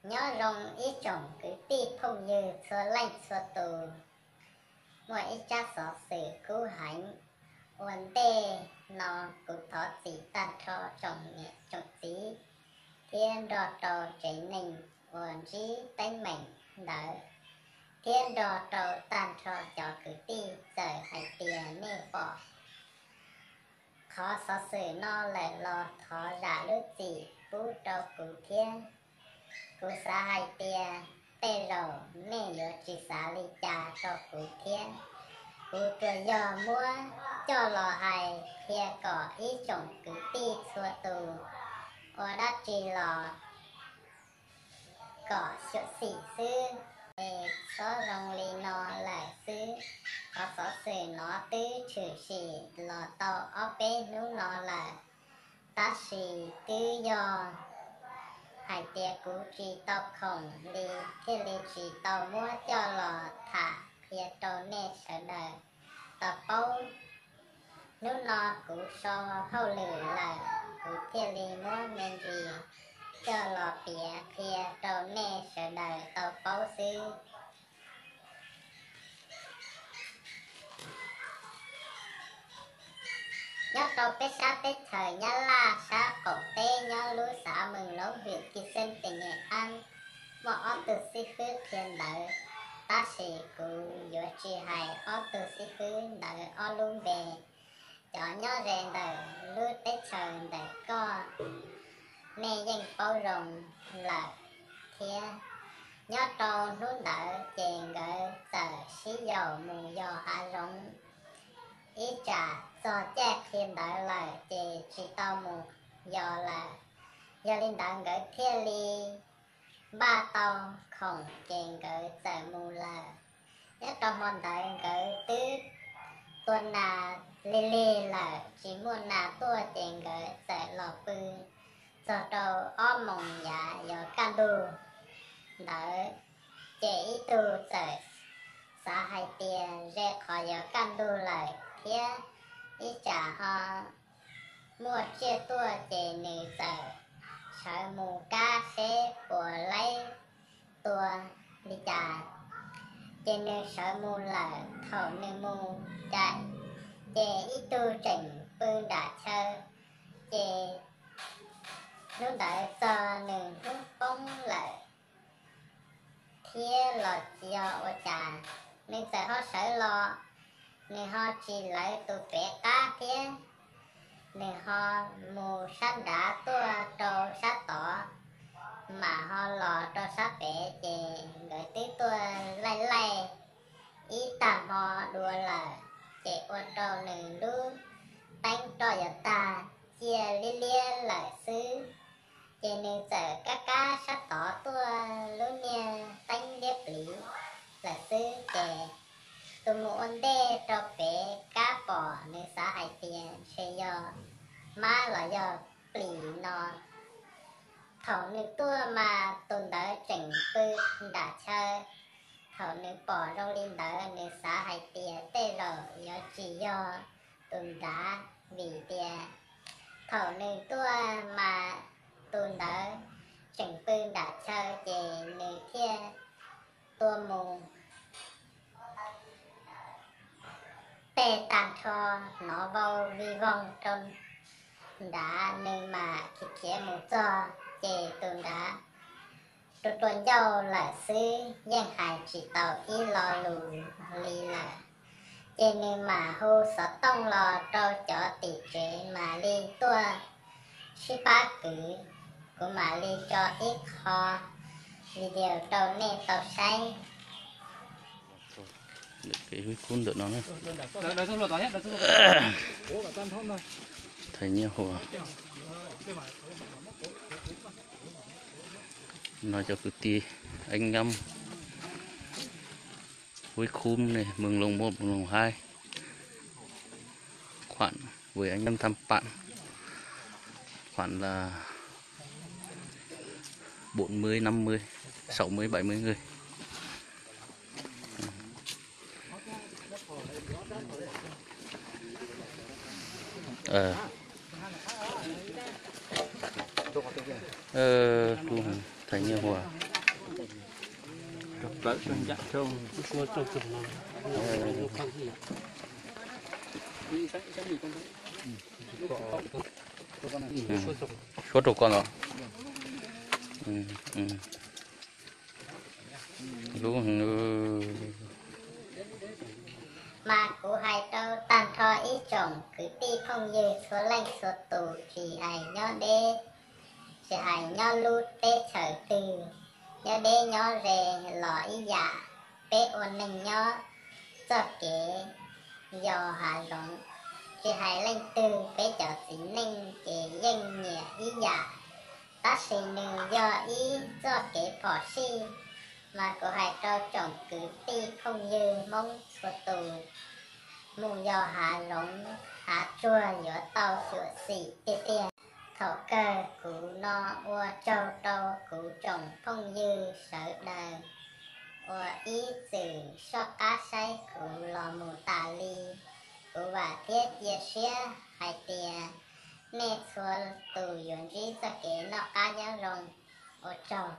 Nyob zoo ib tsoom kwv tij phooj ywg txhua leej txhua tus, muaj ib tsab xov xwm kub heev ua ntej no kuv thov txim tag nrho tsoom niam tsoom txiv thiab nrog rau tsev neeg uas ntsib teeb meem ntawd, thiab nrog rau tag nrho cov kwv tij txawm hais tias nej pom qhov xov xwm no lawm los thov zam lub txim pub rau kuv thiab. Kuv xav hais tias tej zaum nej yuav tsis xav li cas rau kuv thiab. Kuv tsuas yog muab coj los hais qhia kom ib tsoom kwv tij txhua tus ua dab tsi los kom xyuam xim xwb, es txhob zoo li no lawm xwb. Qhov xov xwm no twb tshwm sim los tau ob peb hnub no lawm, tab sis twb yog hais tias kuv tsis tau khoom li thiaj li tsis tau muab coj los tham qhia rau nej sawv daws tau paub. Hnub no kuv so hauj lwm lawm, kuv thiaj li muab me ntsis coj los piav qhia rau nej sawv daws tau paub xwb. Nyob rau peb sab teb chaws Nyab Laj sab qaum teb nyob lub xav Mws Loob hwm Kis Xeeb tes Nyem Ab, muaj ob tug xib fwb qhia ntawv, tab sis kuv yuav tsis hais ob tug xib fwb ntawd ob lub npe. Cov nyob ze ntawm lub teb chaws ntawm koj, nej yeej paub zoo lawm thiab. Nyob rau hnub ntawd ces nkawd txawm sib yaum mus yos hav zoov, ib tsam txog caij qhia ntawv lawm ces tsis tau mus yos lawm. Yog li ntawd nkawd thiaj li npaj tau khoom ces nkawd txawm mus lawm. Nyob rau hmo ntawd nkawd twb tua nas lig lig lawm, tsis muaj nas tuaj ces nkawd txawm los pw txog rau ob moos yav yuav kaj ntug ntawd, ces ib tug txawm xav hais tias ze qhov yuav kaj ntug lawm thiab ib tsam ho muaj tsiaj tuaj ces nws txawm sawv mus kab seb puas laib tua li cas. Ces nws sawv mus lawm, thaum nws mus caim ces ib tug tseem pw nram chaw, ces hnub ntawd txog nws hnub poob lawm thiab los tsis yog ua cas, nws txawm ho sawv los, nws ho tsis lawv tus pem qab thiab, nws ho mus sab nrad tuaj rau sab tod, mam ho los rau sab pem, ces nkawd twb tuaj laij laij ib tag hmo dua lawm, ces ua rau nws lub teeb roj yuav tag, ciaj liab liab lawm xwb. Ces nws txawm kab kab sab tod tuaj lub niag teeb liab pliv lawm xwb, ces tus mus ua ntej rau pem kab pom, nws xav hais tias ntshe yog mab los yog plis no. Thaum nws tuaj mas tus ntawd tseem pw nram chaw. Thaum nws pom zoo li ntawd nws xav hais tias tej zaum yuav tsis yog tus nrad, vim tias thaum nws tuaj mas tus ntawd tseem pw nram chaw, ces nws thiaj tua mus tej tag nrho, hnov vau vig voog rau nrad, nws mam khiav khiav mus txog, ces tus nrad rua rua ncauj lawm xwb, yeej hais tsis tau ib lo lus li lawm. Ces nws mam hu xov tooj los rau cov tim tsev mam li tuaj sib pab kwv. Kuv mam li tso ib qho video rau nej tau saib. Kev hu khub ntawm no na. Thaiv Nyiaj Huas. No cov kwv tij Eb Ngab, Huib Khub ne, Meej Looj Muab, Meej Looj Haib, Khuam, Vwm Eb Ngab Tham Pam, Khuam la bốn mươi, năm mươi, sáu mươi, bảy mươi người. Thaiv Nyiaj Huas. Plaws ncaj, suab rau koj ntawd. Lub, mas kuv hais rau tag nrho ib tsoom kwv tij phooj ywg txhua leej txhua tus, tsis hais nyob deb, tsis hais nyob lub teb chaws twg, nyob deb nyob ze los ib yam, peb ua neeg nyob txoj kev yos hav zoov, tsis hais leej twg peb cov txiv neej ces yeej nyiam ib yam, tab sis nws yog ib txoj kev phom sij, mas kuv hais rau tsoom kwv tij phooj ywg Hmoob txhua tus, mus yos hav zoov hav tsuag yuav tau xyuam xim tiag tiag. Thaum kawg kuv no ua tsaug rau kuv tsoom phooj ywg sawv daws uas ib txwm soj qab saib kuv los mus tas li. Kuv vam thiab cia siab hais tias nej txhua tus yuav ntsib txoj kev noj qab nyob zoo. Ua tsaug.